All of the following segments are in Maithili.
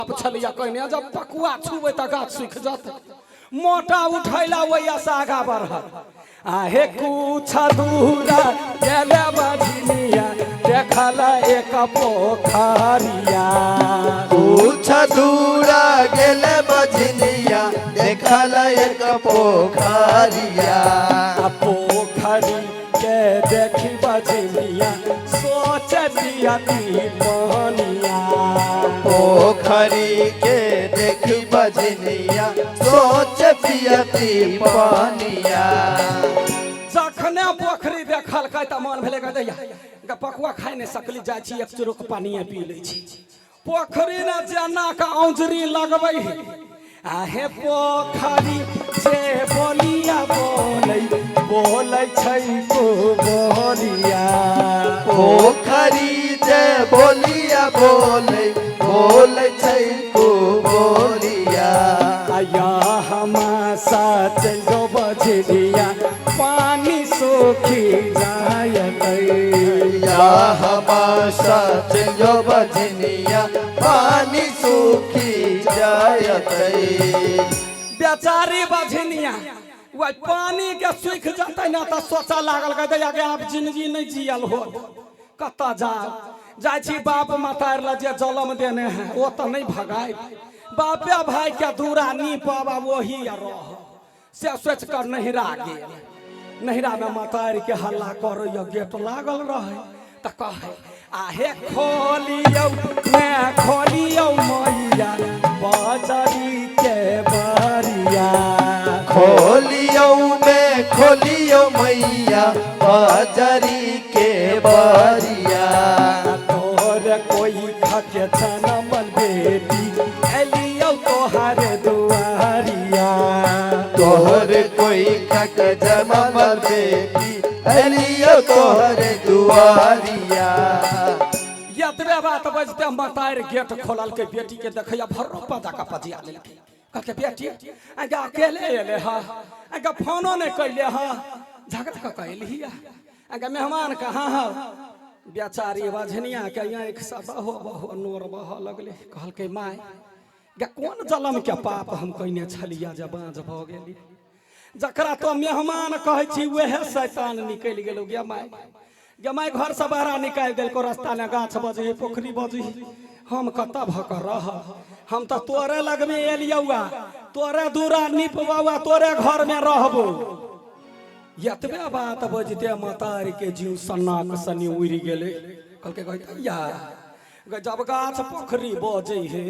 बाप छलैया कहने जब पकुआ छुबै तऽ गाछ सुखि जात। मोटा उठैला ओहिया से आगा बढ़ल। आहे कुछ दूरा गेले बझनिया, देखल एक पोखरिया। कुछ दूरा गेले बझनिया, देखल एक पोखरिया। आ पोखरी के देखी बझनिया सोच पियती पानिया। पोखरी के देख बझनिया सोच पियती पानिया। जखने पोखरी देखलकै तऽ मन भेलै दैया पकुआ खाइ नहि सकली, जाइ छी एक चुरुक पानिए पी लै छी। पोखरी ने जेना के औंजरी लगबै है, आहे पोखरी जे बोलिया बोलै बोलै छै को बोलिया। पोखरी जे बोलिया बोलै बोलै छै को बोलिया। आया हमासा चल जो बजरिया, पानी सूखी जायतै। या हमाशा चलो बजनिया, पानी सूखी जायतै। बेचारी बझनिया वह पानी के सूख जतै ना तऽ सोचऽ लागल कहै दैया आब जिंदगी नहि जियल होत, कतऽ जाब जाइ छी बाप माता लए जे जलम देने है ओ तऽ नहि भगाय, बापे भाई के दूरा नीपब आ वही रह। से सोचि कऽ नहिरा गेल। नहिरामे मतारि के हल्ला करैया, गेट लागल रहै तऽ कहै आहे खोलियौ ने खोलियौ मैया बजरी के बरिया। खोलियौ में खोलियौ मैया बजरी के बरिया। तोर कोई खके जनमल बेटी एलियौ तोहर दुआरिया। तोहर कोई खक जमल बेटी एलियौ तोहर दुआरिया। एतबे बात बजते मतारि गेट खोललकै, बेटी के देखैया भर्रो पजा कऽ पजिया लेलकै। कहलकै बेटी आगे अकेले एले ह, आगे फोनो नहि कैले ह, झगड़ा कऽ कऽ एलही, आगे मेहमान कहाँ ह? बेचारी बझनिया के आँखि से बहो बहो नोर बहऽ लगलै। कहलकै माय गे कोन जलम के पाप हम कैने छलियै जे बाँझ भऽ गेली? जकरा तो मेहमान कहै छी वएह शैतान निकलि गेलौ। गे माय, गे माय, घरसँ बाहर निकालि देलको, रास्ता ने गाछ बजही पोखरी बजही, हम कतऽ भऽ कऽ रहब? हम तऽ तोरे लगमे एलियौ, तोरे दूरा निपबौ, तोरे घरमे रहबो। एतबे बात बजते मतारी के जीव सन्नाक सनी उड़ि गेलै। कहलकै कहै जब गाछ पोखरी बजै हे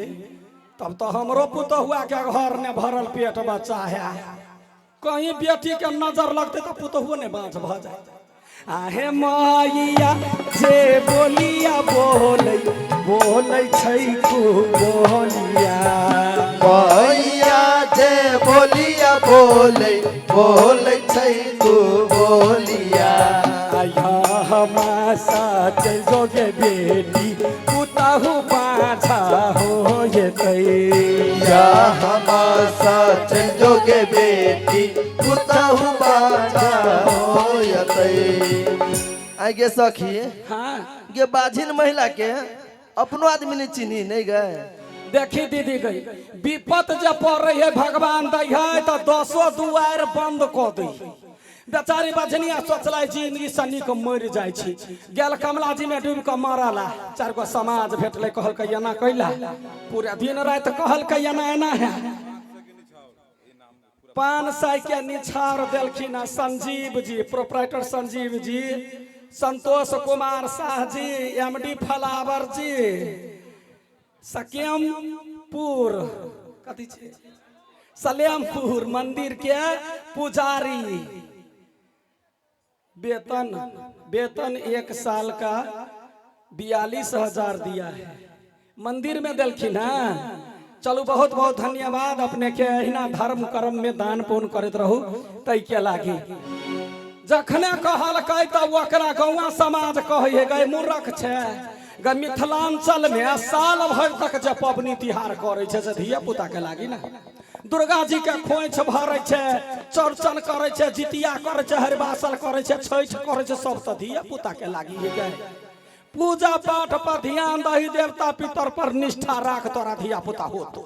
तब तऽ हमरो पुतहुआ के घर ने भरल पेट बच्चा है, कहीं बेटी के नजर लगते तऽ पुतहुओ ने बाँझ भऽ जाए। आहे मैया जे बोलिया बोलै बोलै छै कु बोलिया। मैया जे बोलिया बोलै बोलै छै तू बोलिया। आया हमासा चल जोगे बेटी पुतहु पाछा हो जेतै। या हमासा चल जोगे बेटी पुतहु बाजा होयतै। आइ गे सखी, हाँ गे बाझिन महिला के अपनो आदमी नहीं चिन्ही नहीं गए। देखी दीदी गई विपत जे पड़ रही है भगवान दै है तऽ दसो दुआरि बंद कऽ दै। बेचारी बझनिया सोचलै जिंदगी से नीक मरि जाइ छी। गेल कमला जी में डूबि कऽ मरला। चारि गो समाज भेटलै, कहलकै एना कैला, पूरा दिन राति कहलकै एना एना है। 500 के निछार देलखिन हँ Sanjeev ji, proprietor Sanjeev ji, Santosh Kumar Shah ji, M D flower जी, सकेमपुर कथी छै सलेमपुर मंदिर के पुजारी। वेतन वेतन 1 साल का 42,000 दिया है, मंदिर में देलखिन हँ। चलू बहुत बहुत धन्यवाद अपने के, अहिना धर्म कर्म में दान पुण्य करैत रहू तै के लागी। जखने कहलकै तऽ ओकरा गौआ समाज कहै है गए मूर्ख छै गे, मिथिलांचल में साल भरि तक जे पबनी तिहार करै छै से धिया पुता के लागी ना। दुर्गा जी के खोइछ भरै छै, चौरचन करै छै, जितिया करै छै, हरिबासल करै छै, छठि करै छै, सब तऽ धिया पुता के लागी है गे। पूजा पाठ पर ध्यान दही, देवता पितर पर निष्ठा राख, तोरा धिया पुता होतो।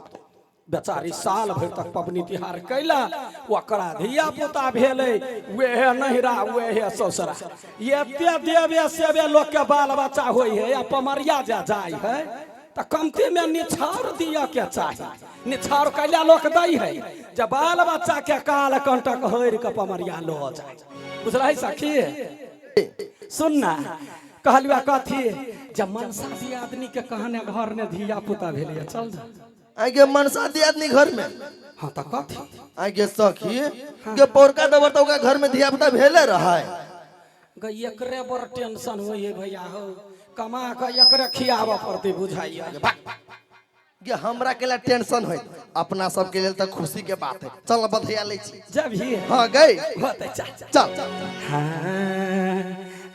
बेचारी साल भरि तक पबनी तिहार कैला, ओकरा धिया पुता भेलै, वेहे नहिरा वेहे ससुरा। एते देवे सेवे लोक के बाल बच्चा होइ है आ पमरिया जा जाइ है, तऽ कमती में निछाउर दिअ के चाही। निछाउर कैला लोक दै है जे बाल बच्चा के काल कंटक हरि के पमरिया लऽ जाय। बुझलही सखी? सुन ना, कहलुआ कथी जब मनसा दियादनी के कहने घर में धिया पुता भेलै, चल जा। आगे मनसा दियादनी घर में? हाँ, तऽ कथी? आगे सखी के पौरका दबर तो ओकरा घर में धिया पुता भेले रहा है। गे एकरे बड़ टेंशन होइ है भैया हो, कमा के एकरे खियाबऽ पड़तै बुझाइया। गे हमरा के लिए टेंशन है, अपना सब के लिए तो खुशी के बात है। चल बधैया ले छी। जब ही हाँ गई। होते चल। चल। हाँ,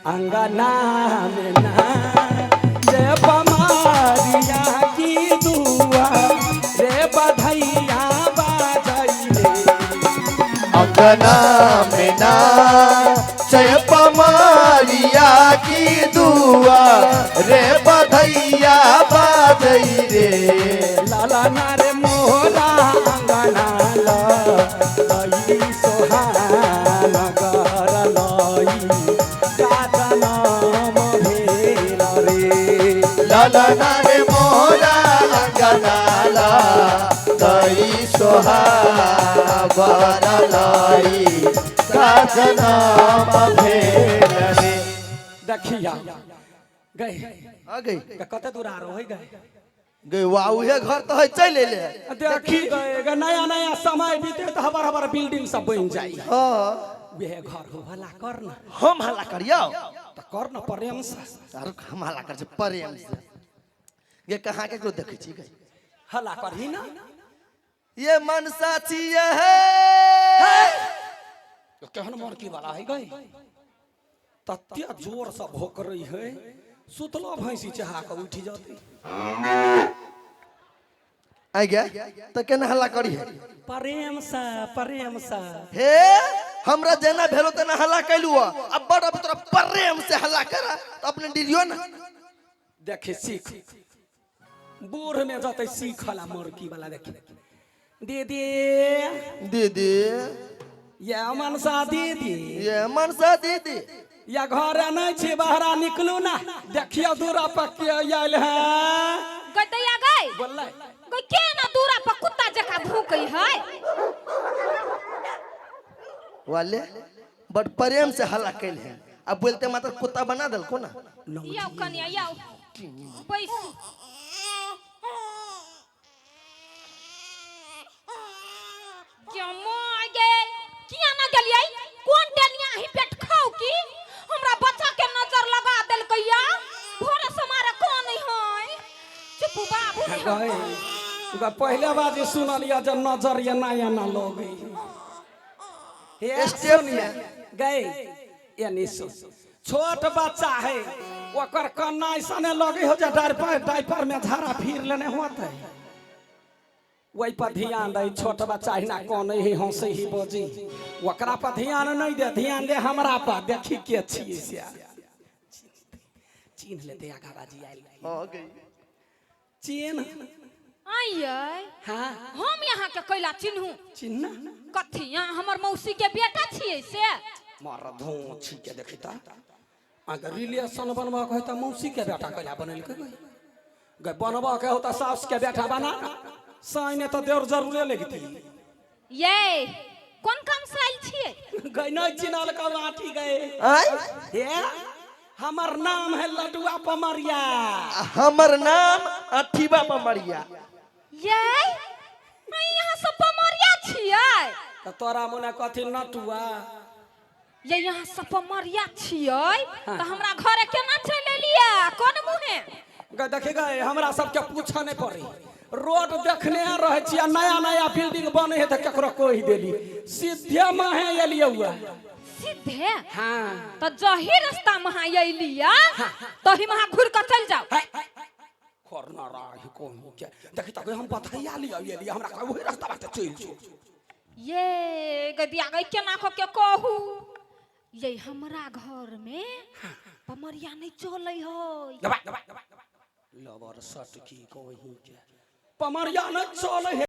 अंगना में ना रे बमारिया की दुआ रे बधैया बाजई रे। अंगना में ना जय पमारिया की दुआ रे बधैया बाजई रे। लाला ना रे मोरा अंगना लई सोहान गर लई काजनम भेल रे। ललना रे मोरा अंगना ला दई सोहावर लाई काजनम भेल रे। देखिया गए। आ गई। कते दूर आरो है गए? गई वाह, उहे घर तो है, चल एले। देखी गए गे, नया नया समय बीते तो हबर हबर बिल्डिंग सब बन जाई। हाँ। वह घर हो, भला कर ना। हम हल्ला करियो? तो कर ना प्रेम से। आरो हम हल्ला कर छै प्रेम से। ये कहाँ के केकरो देखै छी गई? हल्ला करही ना। ये मनसा छियै है। केहन मरकी वाला है गई, तते जोर से भोकरै है, सुतलो भैंसी चहा के उठि जतै। आ गया तऽ केना हल्ला करी है? प्रेम से, प्रेम से। हे हमरा जेना भेलो तेना हल्ला कैलू, अब बड़ अब तोरा प्रेम से हल्ला करा तऽ अपने डिरियो ना। देखे सीख, बूढ़ में जतै सीखला मरकी वाला। देखी दीदी। दीदी। ये मनसा दीदी। ये मनसा दीदी। या घर नहीं छी, बाहरा निकलू ना, देखियो दूरा पर के आयल है। गई दैया गई। बोललै। गई के ना दूरा पर कुत्ता जकाँ भूकै है? वाले बड़ प्रेम से हल्ला कैल है, अब बोलते मात्र कुत्ता बना देलको ना। यौ कनिया यौ, बैसू। क्या माय गे, किया ना गेलियै? कोन डलिया ही पेट खाउ की हमरा बच्चा के नजर लगा देलकै? या भोरे से मारे कोन है? चुप बाबू। गए ग, पहले बार जे सुनल या जे नजर एना एना लगे हे। स्टेप। सुनिए गए, यानी सुन, छोट बच्चा है, ओकर कन्ना ऐसा ने लगे हो जे डायपर डायपर में झाड़ा फिर लेने होते। ओहि पर ध्यान दे। छोट बच्चा हिना कनै ही, हंसै ही, बजै, ओकरा पर ध्यान नहीं दे, ध्यान दे हमरा पर। देखी के छियै से चिन्ह लेते। आगा बाजी आयल। हो गई। चिन्ह। आइयै। हाँ। हम यहाँ के कैला चिन्हू? चिन्ह। कथी यहाँ हमर मौसी के बेटा छियै से? मार धो छी के देखी ता, अगर रिलेशन बनबा के है त मौसी के बेटा कैला बनेलकै? गई गई, बनबा के हो त सास के बेटा बना, साइने त देवर जरूरे लगती। ये कोन काम से आयल छियै? गई, नहीं चिन्हल कब आठी गए? आय। हे, हमर नाम है लडुआ पमरिया। हमर नाम अठीबा पमरिया। ये आई यहाँ सब पमरिया छियै? त तोरा मने कथी नटुआ? ये यहाँ सब पमरिया छियै तऽ हमरा घरे केना चलि एलियै, कोन मुँहे? गए देखी गए, हमरा सबके पूछऽ नहीं पड़ी, रोड देखने रहे छियै, नया नया बिल्डिंग बने है तऽ केकरो कहि देली, सीधे माहे एलियै हुआ। सीधे? हाँ। तऽ जही रास्ता में अहाँ एलियै तही में अहाँ घुरि कऽ चलि जाउ। करना राही कोन के देखी तक हम बथैया लिअ एलियै, हमरा कहै ओही रास्ता बाटे चलि जो। ये गदिया गई, केना कऽ के कहू, ये हमरा घर में पमरिया नहीं चलै है। दबा दबा लवर सट की कहीं के पमरिया न चले है।